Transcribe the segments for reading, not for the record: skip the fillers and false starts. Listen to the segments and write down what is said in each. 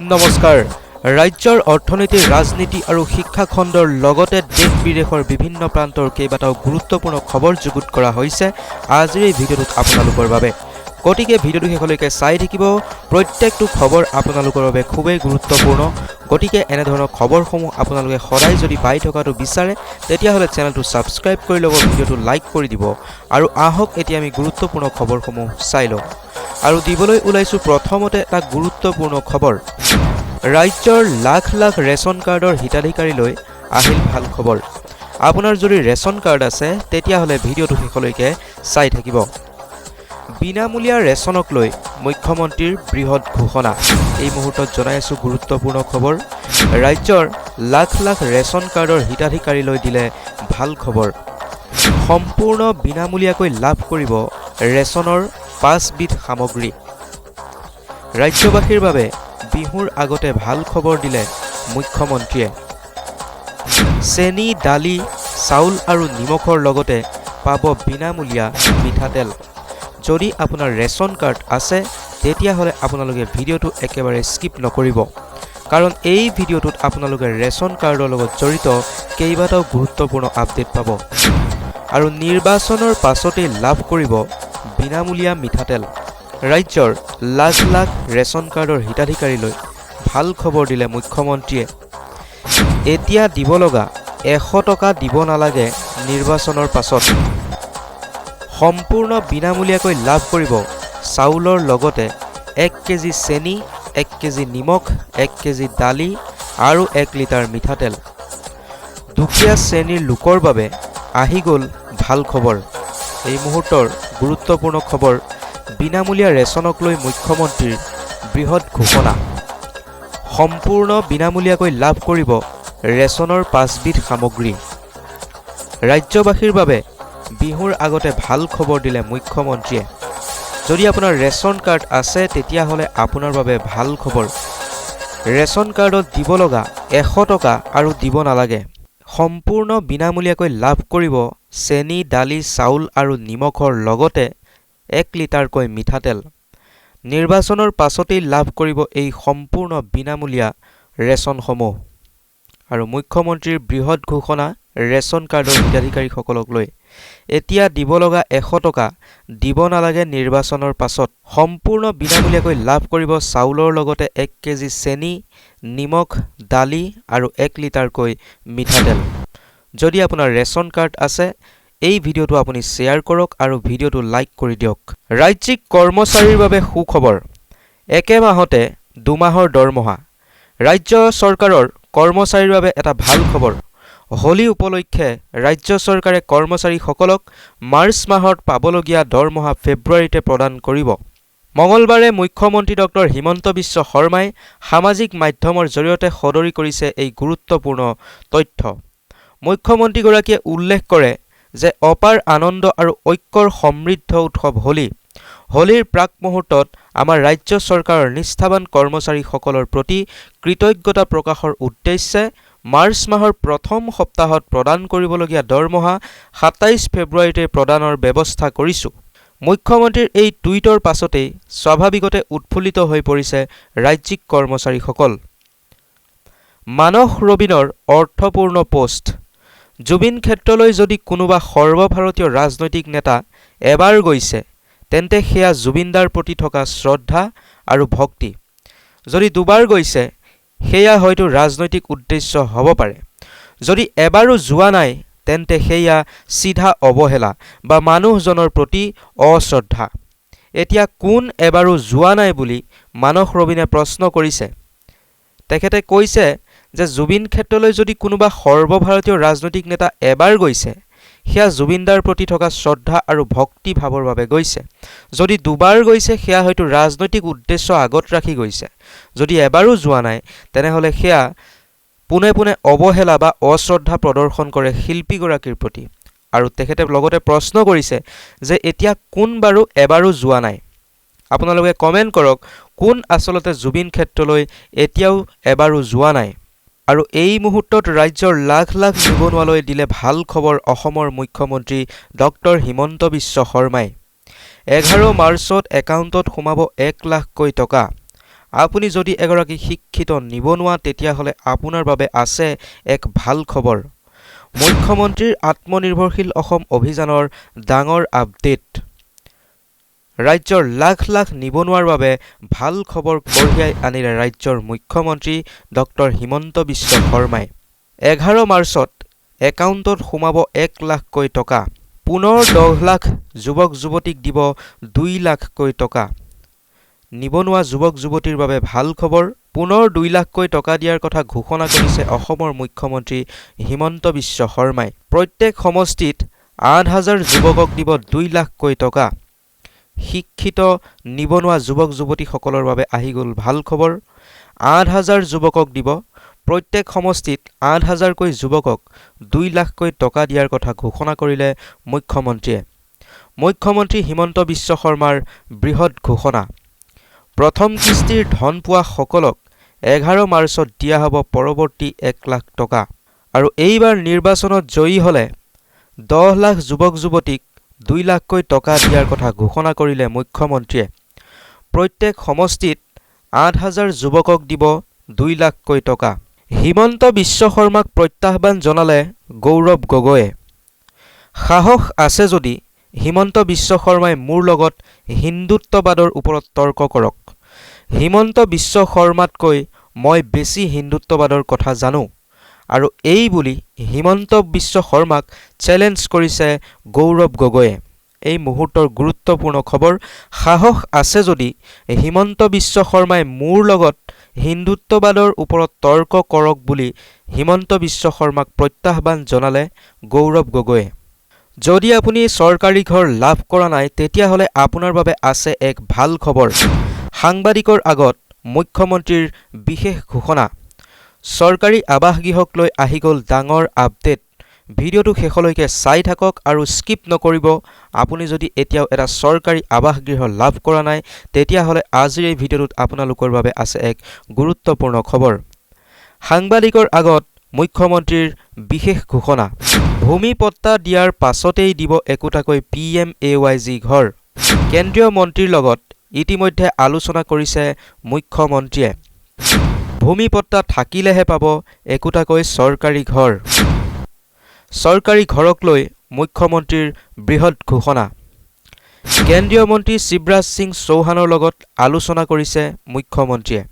নমস্কাৰ। ৰাজ্যৰ অৰ্থনীতি, ৰাজনীতি আৰু শিক্ষা খণ্ডৰ লগতে দেশ বিদেশৰ বিভিন্ন প্ৰান্তৰ কেইবাটাও গুৰুত্বপূৰ্ণ খবৰ যুগুত কৰা হৈছে আজিৰ এই ভিডিঅ'টোত আপোনালোকৰ বাবে। গতিকে ভিডিঅ'টো শেষলৈকে চাই থাকিব। প্ৰত্যেকটো খবৰ আপোনালোকৰ বাবে খুবেই গুৰুত্বপূৰ্ণ। গতিকে এনেধৰণৰ খবৰসমূহ আপোনালোকে সদায় যদি পাই থকাটো বিচাৰে, তেতিয়াহ'লে চেনেলটো ছাবস্ক্ৰাইব কৰি ল'ব, ভিডিঅ'টো লাইক কৰি দিব। আৰু আহক, এতিয়া আমি গুৰুত্বপূৰ্ণ খবৰসমূহ চাই লওঁ। আৰু দিবলৈ ওলাইছোঁ প্ৰথমতে এটা গুৰুত্বপূৰ্ণ খবৰ। ৰাজ্যৰ লাখ লাখ ৰেচন কাৰ্ডৰ হিতাধিকাৰীলৈ আহিল ভাল খবৰ। আপোনাৰ যদি ৰেচন কাৰ্ড আছে, তেতিয়াহ'লে ভিডিঅ'টো শেষলৈকে চাই থাকিব। বিনামূলীয়া ৰেচনক লৈ মুখ্যমন্ত্ৰীৰ বৃহৎ ঘোষণা। এই মুহূৰ্তত জনাই আছোঁ গুৰুত্বপূৰ্ণ খবৰ। ৰাজ্যৰ লাখ লাখ ৰেচন কাৰ্ডৰ হিতাধিকাৰীলৈ দিলে ভাল খবৰ। সম্পূৰ্ণ বিনামূলীয়াকৈ লাভ কৰিব ৰেচনৰ পাঁচবিধ সামগ্ৰী। ৰাজ্যবাসীৰ বাবে বিহুৰ আগতে ভাল খবৰ দিলে মুখ্যমন্ত্ৰীয়ে। চেনি, দালি, চাউল আৰু নিমখৰ লগতে পাব বিনামূলীয়া মিঠাতেল। যদি আপোনাৰ ৰেচন কাৰ্ড আছে, তেতিয়াহ'লে আপোনালোকে ভিডিঅ'টো একেবাৰে স্কিপ নকৰিব, কাৰণ এই ভিডিঅ'টোত আপোনালোকে ৰেচন কাৰ্ডৰ লগত জড়িত কেইবাটাও গুৰুত্বপূৰ্ণ আপডেট পাব। আৰু নিৰ্বাচনৰ পাছতেই লাভ কৰিব বিনামূলীয়া মিঠাতেল। ৰাজ্যৰ লাখ লাখ ৰেচন কাৰ্ডৰ হিতাধিকাৰীলৈ ভাল খবৰ দিলে মুখ্যমন্ত্ৰীয়ে। এতিয়া দিব লগা 100 টকা দিব নালাগে নিৰ্বাচনৰ পাছত। সম্পূৰ্ণ বিনামূলীয়াকৈ লাভ কৰিব চাউলৰ লগতে 1 কেজি চেনি, 1 কেজি নিমখ, 1 কেজি দালি আৰু 1 লিটাৰ মিঠাতেল। দুখীয়া শ্ৰেণীৰ লোকৰ বাবে আহি গ'ল ভাল খবৰ। এই মুহূৰ্তৰ গুৰুত্বপূৰ্ণ খবৰ, বিনামূলীয়া ৰেচনক লৈ মুখ্যমন্ত্ৰীৰ বৃহৎ ঘোষণা। সম্পূৰ্ণ বিনামূলীয়াকৈ লাভ কৰিব ৰেচনৰ পাঁচবিধ সামগ্ৰী। ৰাজ্যবাসীৰ বাবে বিহুৰ আগতে ভাল খবৰ দিলে মুখ্যমন্ত্ৰীয়ে। যদি আপোনাৰ ৰেচন কাৰ্ড আছে, তেতিয়াহ'লে আপোনাৰ বাবে ভাল খবৰ। ৰেচন কাৰ্ডত দিব লগা 100 টকা আৰু দিব নালাগে। সম্পূৰ্ণ বিনামূলীয়াকৈ লাভ কৰিব চেনি, দালি, চাউল আৰু নিমখৰ লগতে 1 লিটাৰকৈ মিঠাতেল। নিৰ্বাচনৰ পাছতেই লাভ কৰিব এই সম্পূৰ্ণ বিনামূলীয়া ৰেচনসমূহ। আৰু মুখ্যমন্ত্ৰীৰ বৃহৎ ঘোষণা ৰেচন কাৰ্ডৰ হিতাধিকাৰীসকলক লৈ। এতিয়া দিব লগা 100 টকা দিব নালাগে নিৰ্বাচনৰ পাছত। সম্পূৰ্ণ বিনামূলীয়াকৈ লাভ কৰিব চাউলৰ লগতে 1 কেজি চেনি, নিমখ, দালি আৰু 1 লিটাৰকৈ মিঠাতেল। যদি আপোনাৰ ৰেচন কাৰ্ড আছে, এই ভিডিঅ'টো আপুনি শ্বেয়াৰ কৰক আৰু ভিডিঅ'টো লাইক কৰি দিয়ক। ৰাজ্যিক কৰ্মচাৰীৰ বাবে সুখবৰ, একে মাহতে 2 মাহৰ দৰমহা। ৰাজ্য চৰকাৰৰ কৰ্মচাৰীৰ বাবে এটা ভাল খবৰ। হোলী উপলক্ষে ৰাজ্য চৰকাৰে কৰ্মচাৰীসকলক মাৰ্চ মাহত পাবলগীয়া দৰমহা ফেব্ৰুৱাৰীতে প্ৰদান কৰিব। মঙলবাৰে মুখ্যমন্ত্ৰী ডক্টৰ হিমন্ত বিশ্ব শৰ্মাই সামাজিক মাধ্যমৰ জৰিয়তে সদৰি কৰিছে এই গুৰুত্বপূৰ্ণ তথ্য। মুখ্যমন্ত্ৰীগৰাকীয়ে উল্লেখ কৰে যে অপাৰ আনন্দ আৰু ঐক্যৰ সমৃদ্ধ উৎসৱ হোলী। হোলীৰ প্ৰাক মুহূৰ্তত আমাৰ ৰাজ্য চৰকাৰৰ নিষ্ঠাবান কৰ্মচাৰীসকলৰ প্ৰতি কৃতজ্ঞতা প্ৰকাশৰ উদ্দেশ্যে মাৰ্চ মাহৰ প্ৰথম সপ্তাহত প্ৰদান কৰিবলগীয়া দৰমহা 27 ফেব্ৰুৱাৰীতে প্ৰদানৰ ব্যৱস্থা কৰিছোঁ। মুখ্যমন্ত্ৰীৰ এই টুইটৰ পাছতেই স্বাভাৱিকতে উৎফুল্লিত হৈ পৰিছে ৰাজ্যিক কৰ্মচাৰীসকল। মানস ৰবীনৰ অৰ্থপূৰ্ণ পোষ্ট। জুবিন ক্ষেত্ৰলৈ যদি কোনোবা সৰ্বভাৰতীয় ৰাজনৈতিক নেতা এবাৰ গৈছে, তেন্তে সেয়া জুবিনদাৰ প্ৰতি থকা শ্ৰদ্ধা আৰু ভক্তি। যদি দুবাৰ গৈছে, সেয়া হয়তো ৰাজনৈতিক উদ্দেশ্য হ'ব পাৰে। যদি এবাৰো যোৱা নাই, তেন্তে সেয়া চিধা অৱহেলা বা মানুহজনৰ প্ৰতি অশ্ৰদ্ধা। এতিয়া কোন এবাৰো যোৱা নাই বুলি মানস ৰবীনে প্ৰশ্ন কৰিছে। তেখেতে কৈছে যে জুবিন ক্ষেত্ৰলৈ যদি কোনোবা সৰ্বভাৰতীয় ৰাজনৈতিক নেতা এবাৰ গৈছে, সেয়া জুবিনদাৰ প্ৰতি থকা শ্ৰদ্ধা আৰু ভক্তি ভাৱৰ বাবে গৈছে। যদি দুবাৰ গৈছে, সেয়া হয়তো ৰাজনৈতিক উদ্দেশ্য আগত ৰাখি গৈছে। যদি এবাৰো যোৱা নাই, তেনেহ'লে সেয়া পোনে পোনে অৱহেলা বা অশ্ৰদ্ধা প্ৰদৰ্শন কৰে শিল্পীগৰাকীৰ প্ৰতি। আৰু তেখেতে লগতে প্ৰশ্ন কৰিছে যে এতিয়া কোন বাৰু এবাৰো যোৱা নাই? আপোনালোকে কমেণ্ট কৰক, কোন আচলতে জুবিন ক্ষেত্ৰলৈ এতিয়াও এবাৰো যোৱা নাই? আৰু এই মুহূৰ্তত ৰাজ্যৰ লাখ লাখ নিবনুৱালৈ দিলে ভাল খবৰ অসমৰ মুখ্যমন্ত্ৰী ডক্টৰ হিমন্ত বিশ্ব শৰ্মাই। 11 মাৰ্চত একাউণ্টত সোমাব 1 লাখকৈ টকা। আপুনি যদি এগৰাকী শিক্ষিত নিবনুৱা, তেতিয়াহ'লে আপোনাৰ বাবে আছে এক ভাল খবৰ। মুখ্যমন্ত্ৰীৰ আত্মনিৰ্ভৰশীল অসম অভিযানৰ ডাঙৰ আপডেট। ৰাজ্যৰ লাখ লাখ নিবনুৱাৰ বাবে ভাল খবৰ কঢ়িয়াই আনিলে ৰাজ্যৰ মুখ্যমন্ত্ৰী ডক্টৰ হিমন্ত বিশ্ব শৰ্মাই। 11 মাৰ্চত একাউণ্টত সোমাব 1 লাখকৈ টকা। পুনৰ 10 লাখ যুৱক যুৱতীক দিব 2 লাখকৈ টকা। নিবনুৱা যুৱক যুৱতীৰ বাবে ভাল খবৰ, পুনৰ 2 লাখকৈ টকা দিয়াৰ কথা ঘোষণা কৰিছে অসমৰ মুখ্যমন্ত্ৰী হিমন্ত বিশ্ব শৰ্মাই। প্ৰত্যেক সমষ্টিত 8000 যুৱকক দিব 2 লাখকৈ টকা। শিক্ষিত নিবনুৱা যুৱক যুৱতীসকলৰ বাবে আহি গ'ল ভাল খবৰ। 8000 যুৱকক দিব, প্ৰত্যেক সমষ্টিত 8000কৈ যুৱকক 2 লাখকৈ টকা দিয়াৰ কথা ঘোষণা কৰিলে মুখ্যমন্ত্ৰীয়ে। মুখ্যমন্ত্ৰী হিমন্ত বিশ্ব শৰ্মাৰ বৃহৎ ঘোষণা। প্ৰথম কিস্তিৰ ধন পোৱা সকলক 11 মাৰ্চত দিয়া হ'ব পৰৱৰ্তী 1 লাখ টকা। আৰু এইবাৰ নিৰ্বাচনত জয়ী হ'লে 10 লাখ যুৱক যুৱতীক 2 লাখকৈ টকা দিয়াৰ কথা ঘোষণা কৰিলে মুখ্যমন্ত্ৰীয়ে। প্ৰত্যেক সমষ্টিত 8000 যুৱকক দিব 2 লাখকৈ টকা। হিমন্ত বিশ্ব শৰ্মাক প্ৰত্যাহ্বান জনালে গৌৰৱ গগৈয়ে। সাহস আছে যদি হিমন্ত বিশ্ব শৰ্মাই মোৰ লগত হিন্দুত্ববাদৰ ওপৰত তৰ্ক কৰক। হিমন্ত বিশ্ব শৰ্মাতকৈ মই বেছি হিন্দুত্ববাদৰ কথা জানো। আৰু এই বুলি হিমন্ত বিশ্ব শৰ্মাক চেলেঞ্জ কৰিছে গৌৰৱ গগৈয়ে। এই মুহূৰ্তৰ গুৰুত্বপূৰ্ণ খবৰ, সাহস আছে যদি হিমন্ত বিশ্ব শৰ্মাই মোৰ লগত হিন্দুত্ববাদৰ ওপৰত তৰ্ক কৰক বুলি হিমন্ত বিশ্ব শৰ্মাক প্ৰত্যাহ্বান জনালে গৌৰৱ গগৈয়ে। যদি আপুনি চৰকাৰী ঘৰ লাভ কৰা নাই, তেতিয়াহ'লে আপোনাৰ বাবে আছে এক ভাল খবৰ। সাংবাদিকৰ আগত মুখ্যমন্ত্ৰীৰ বিশেষ ঘোষণা। চৰকাৰী আৱাসগৃহক লৈ আহি গ'ল ডাঙৰ আপডেট। ভিডিঅ'টো শেষলৈকে চাই থাকক আৰু স্কিপ নকৰিব। আপুনি যদি এতিয়াও এটা চৰকাৰী আৱাসগৃহ লাভ কৰা নাই, তেতিয়াহ'লে আজিৰ এই ভিডিঅ'টোত আপোনালোকৰ বাবে আছে এক গুৰুত্বপূৰ্ণ খবৰ। সাংবাদিকৰ আগত মুখ্যমন্ত্ৰীৰ বিশেষ ঘোষণা। ভূমি পট্টা দিয়াৰ পাছতেই দিব একোটাকৈ PMAYG ঘৰ। কেন্দ্ৰীয় মন্ত্ৰীৰ লগত ইতিমধ্যে আলোচনা কৰিছে মুখ্যমন্ত্ৰীয়ে। ভূমি পট্টা থাকিলেহে পাব একোটাকৈ চৰকাৰী ঘৰ। চৰকাৰী ঘৰক লৈ মুখ্যমন্ত্ৰীৰ বৃহৎ ঘোষণা। কেন্দ্ৰীয় মন্ত্ৰী শিৱৰাজ সিং চৌহানৰ লগত আলোচনা কৰিছে মুখ্যমন্ত্ৰীয়ে।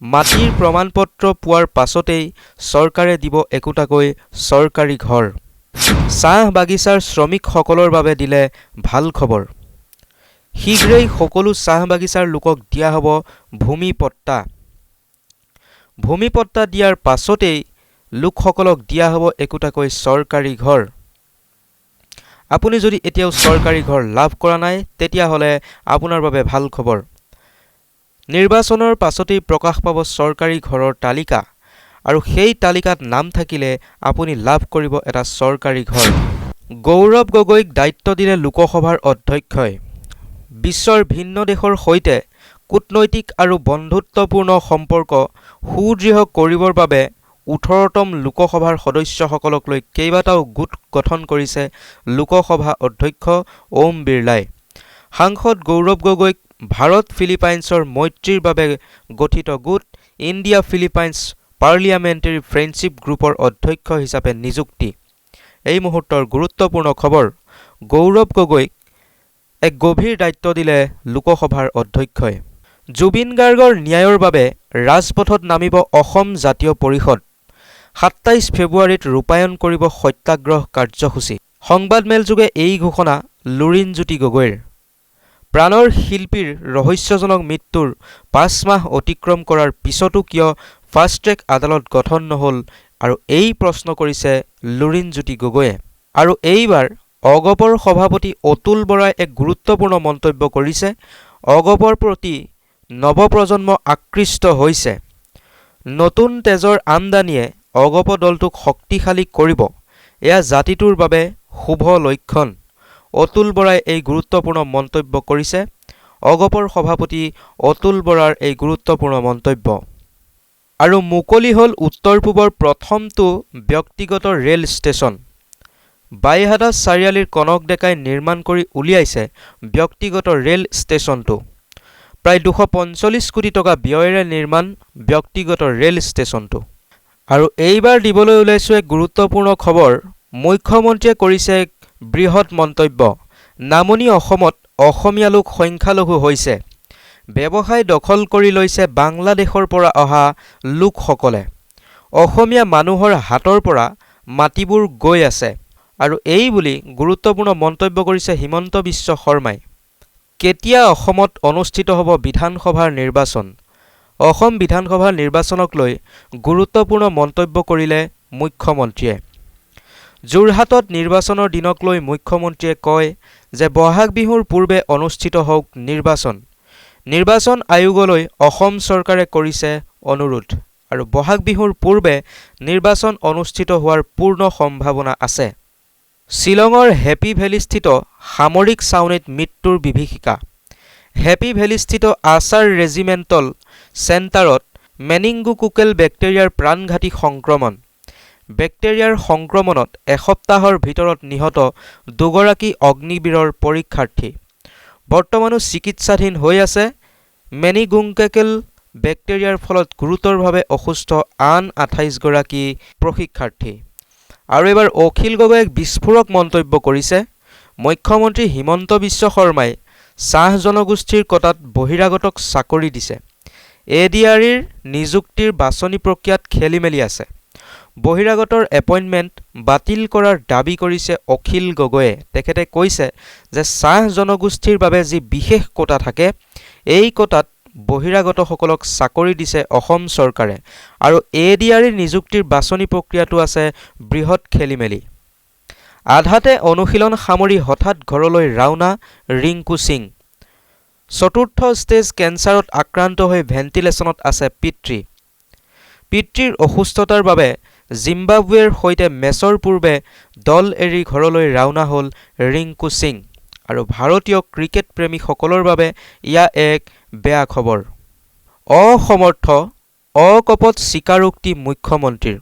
মাটিৰ প্ৰমাণপত্ৰ পোৱাৰ পাছতেই চৰকাৰে দিব একোটাকৈ চৰকাৰী ঘৰ। চাহ বাগিচাৰ শ্ৰমিকসকলৰ বাবে দিলে ভাল খবৰ। শীঘ্ৰেই সকলো চাহ বাগিচাৰ লোকক দিয়া হ'ব ভূমি পট্টা। ভূমি পট্টা দিয়াৰ পাছতেই লোকসকলক দিয়া হ'ব একোটাকৈ চৰকাৰী ঘৰ। আপুনি যদি এতিয়াও চৰকাৰী ঘৰ লাভ কৰা নাই, তেতিয়াহ'লে আপোনাৰ বাবে ভাল খবৰ। নিৰ্বাচনৰ পাছতেই প্ৰকাশ পাব চৰকাৰী ঘৰৰ তালিকা আৰু সেই তালিকাত নাম থাকিলে আপুনি লাভ কৰিব এটা চৰকাৰী ঘৰ। গৌৰৱ গগৈক দায়িত্ব দিলে লোকসভাৰ অধ্যক্ষই। বিশ্বৰ ভিন্ন দেশৰ সৈতে কূটনৈতিক আৰু বন্ধুত্বপূৰ্ণ সম্পৰ্ক সুদৃঢ় কৰিবৰ বাবে 18তম লোকসভাৰ সদস্যসকলক লৈ কেইবাটাও গোট গঠন কৰিছে লোকসভা অধ্যক্ষ ওম বিৰলাই। সাংসদ গৌৰৱ গগৈক ভাৰত ফিলিপাইনছৰ মৈত্ৰীৰ বাবে গঠিত গোট ইণ্ডিয়া ফিলিপাইনছ পাৰ্লিয়ামেণ্টেৰী ফ্ৰেণ্ডশ্বিপ গ্ৰুপৰ অধ্যক্ষ হিচাপে নিযুক্তি। এই মুহূৰ্তৰ গুৰুত্বপূৰ্ণ খবৰ, গৌৰৱ গগৈক এক গভীৰ দায়িত্ব দিলে লোকসভাৰ অধ্যক্ষই। জুবিন গাৰ্গৰ ন্যায়ৰ বাবে ৰাজপথত নামিব অসম জাতীয় পৰিষদ। 27 ফেব্ৰুৱাৰীত ৰূপায়ণ কৰিব সত্যাগ্ৰহ কাৰ্যসূচী। সংবাদমেলযোগে এই ঘোষণা লুৰিণজ্যোতি গগৈৰ। প্ৰাণৰ শিল্পীৰ ৰহস্যজনক মৃত্যুৰ 5 মাহ অতিক্ৰম কৰাৰ পিছতো কিয় ফাষ্ট ট্ৰেক আদালত গঠন নহ'ল আৰু এই প্ৰশ্ন কৰিছে লুৰিণজ্যোতি গগৈয়ে। আৰু এইবাৰ অগপৰ সভাপতি অতুল বৰাই এক গুৰুত্বপূৰ্ণ মন্তব্য কৰিছে। অগপৰ প্ৰতি নৱপ্ৰজন্ম আকৃষ্ট হৈছে। নতুন তেজৰ আমদানিয়ে অগপ দলটোক শক্তিশালী কৰিব। এয়া জাতিটোৰ বাবে শুভ লক্ষণ। অতুল বৰাই এই গুৰুত্বপূৰ্ণ মন্তব্য কৰিছে। অগপৰ সভাপতি অতুল বৰাৰ এই গুৰুত্বপূৰ্ণ মন্তব্য। আৰু মুকলি হ'ল উত্তৰ পূবৰ প্ৰথমটো ব্যক্তিগত ৰেল ষ্টেচন। বাইহাটা চাৰিআলিৰ কনক ডেকাই নিৰ্মাণ কৰি উলিয়াইছে ব্যক্তিগত ৰেল ষ্টেচনটো। প্ৰায় 245 কোটি টকা ব্যয়েৰে নিৰ্মাণ ব্যক্তিগত ৰেল ষ্টেচনটো। আৰু এইবাৰ দিবলৈ ওলাইছোঁ এক গুৰুত্বপূৰ্ণ খবৰ। মুখ্যমন্ত্ৰীয়ে কৰিছে এক বৃহৎ মন্তব্য। নামনি অসমত অসমীয়া লোক সংখ্যালঘু হৈছে, ব্যৱসায় দখল কৰি লৈছে বাংলাদেশৰ পৰা অহা লোকসকলে, অসমীয়া মানুহৰ হাতৰ পৰা মাটিবোৰ গৈ আছে আৰু এই বুলি গুৰুত্বপূৰ্ণ মন্তব্য কৰিছে হিমন্ত বিশ্ব শৰ্মাই। কেতিয়া অসমত অনুষ্ঠিত হ'ব বিধানসভাৰ নিৰ্বাচন? অসম বিধানসভাৰ নিৰ্বাচনক লৈ গুৰুত্বপূৰ্ণ মন্তব্য কৰিলে মুখ্যমন্ত্ৰীয়ে। যোৰহাটত নিৰ্বাচনৰ দিনক লৈ মুখ্যমন্ত্ৰীয়ে কয় যে বহাগ বিহুৰ পূৰ্বে অনুষ্ঠিত হওক নিৰ্বাচন। নিৰ্বাচন আয়োগলৈ অসম চৰকাৰে কৰিছে অনুৰোধ আৰু বহাগ বিহুৰ পূৰ্বে নিৰ্বাচন অনুষ্ঠিত হোৱাৰ পূৰ্ণ সম্ভাৱনা আছে। শ্বিলঙৰ হেপী ভেলীস্থিত সামৰিক ছাউনীত মৃত্যুৰ বিভীষিকা। হেপী ভেলীস্থিত আছাৰ ৰেজিমেণ্টেল চেণ্টাৰত মেনিংগোকোকেল বেক্টেৰিয়াৰ প্ৰাণঘাতী সংক্ৰমণ। বেক্টেৰিয়াৰ সংক্ৰমণত এসপ্তাহৰ ভিতৰত নিহত দুগৰাকী অগ্নিবীৰৰ পৰীক্ষাৰ্থী। বৰ্তমানো চিকিৎসাধীন হৈ আছে মেনিংগোকোকেল বেক্টেৰিয়াৰ ফলত গুৰুতৰভাৱে অসুস্থ আন 28গৰাকী প্ৰশিক্ষাৰ্থী। আৰু এইবাৰ অখিল গগৈয়ে এক বিস্ফোৰক মন্তব্য কৰিছে। মুখ্যমন্ত্ৰী হিমন্ত বিশ্ব শৰ্মাই চাহ জনগোষ্ঠীৰ কোটাত বহিৰাগতক চাকৰি দিছে। এডিআৰইৰ নিযুক্তিৰ বাছনি প্ৰক্ৰিয়াত খেলিমেলি আছে। বহিৰাগতৰ এপইণ্টমেণ্ট বাতিল কৰাৰ দাবী কৰিছে অখিল গগৈয়ে। তেখেতে কৈছে যে চাহ জনগোষ্ঠীৰ বাবে যি বিশেষ কোটা থাকে, এই কোটাত বহিৰাগতসকলক চাকৰি দিছে অসম চৰকাৰে আৰু এডিআৰই নিযুক্তিৰ বাছনি প্ৰক্ৰিয়াটো আছে বৃহৎ খেলিমেলি। আধাতে অনুশীলন সামৰি হঠাৎ ঘৰলৈ ৰাওনা ৰিংকু সিং। চতুৰ্থ ষ্টেজ কেন্সাৰত আক্ৰান্ত হৈ ভেণ্টিলেশ্যনত আছে পিতৃ। পিতৃৰ অসুস্থতাৰ বাবে জিম্বাবুৱেৰ সৈতে মেচৰ পূৰ্বে দল এৰি ঘৰলৈ ৰাওনা হ'ল ৰিংকু সিং আৰু ভাৰতীয় ক্ৰিকেট প্ৰেমীসকলৰ বাবে এয়া এক বেয়া খবৰ। অসমৰ্থ, অকপট স্বীকাৰোক্তি মুখ্যমন্ত্ৰীৰ।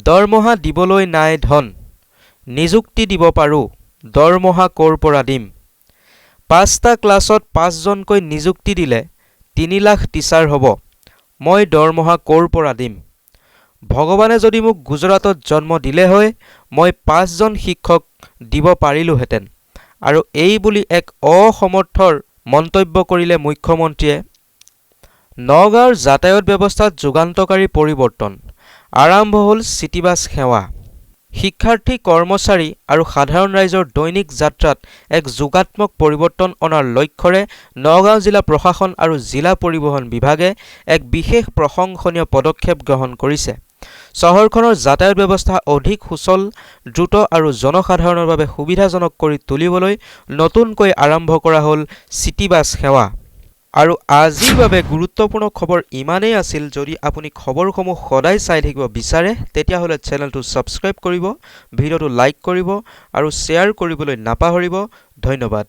দৰমহা দিবলৈ নাই ধন, নিযুক্তি দিব পাৰোঁ, দৰমহা ক'ৰ পৰা দিম? পাঁচটা ক্লাছত পাঁচজনকৈ নিযুক্তি দিলে 3 লাখ টিচাৰ হ'ব, মই দৰমহা ক'ৰ পৰা দিম? ভগৱানে যদি মোক গুজৰাটত জন্ম দিলে হয়, মই পাঁচজন শিক্ষক দিব পাৰিলোহেঁতেন আৰু এই বুলি এক অসমৰ্থৰ মন্তব্য কৰিলে মুখ্যমন্ত্ৰীয়ে। নগাঁৱৰ যাতায়াত ব্যৱস্থাত যুগান্তকাৰী পৰিৱৰ্তন, আৰম্ভ হ'ল চিটিবাছ সেৱা। শিক্ষাৰ্থী, কৰ্মচাৰী আৰু সাধাৰণ ৰাইজৰ দৈনিক যাত্ৰাত এক যোগাত্মক পৰিৱৰ্তন অনাৰ লক্ষ্যৰে নগাঁও জিলা প্ৰশাসন আৰু জিলা পৰিবহণ বিভাগে এক বিশেষ প্ৰশংসনীয় পদক্ষেপ গ্ৰহণ কৰিছে। চহৰখনৰ যাতায়াত ব্যৱস্থা অধিক সুচল, দ্ৰুত আৰু জনসাধাৰণৰ বাবে সুবিধাজনক কৰি তুলিবলৈ নতুনকৈ আৰম্ভ কৰা হ'ল চিটিবাছ সেৱা। আৰু আজিৰ বাবে গুৰুত্বপূৰ্ণ খবৰ ইমানেই আছিল। যদি আপুনি খবৰসমূহ সদায় চাই থাকিব বিচাৰে, তেতিয়াহ'লে চেনেলটো ছাবস্ক্ৰাইব কৰিব, ভিডিঅ'টো লাইক কৰিব আৰু শ্বেয়াৰ কৰিবলৈ নাপাহৰিব। ধন্যবাদ।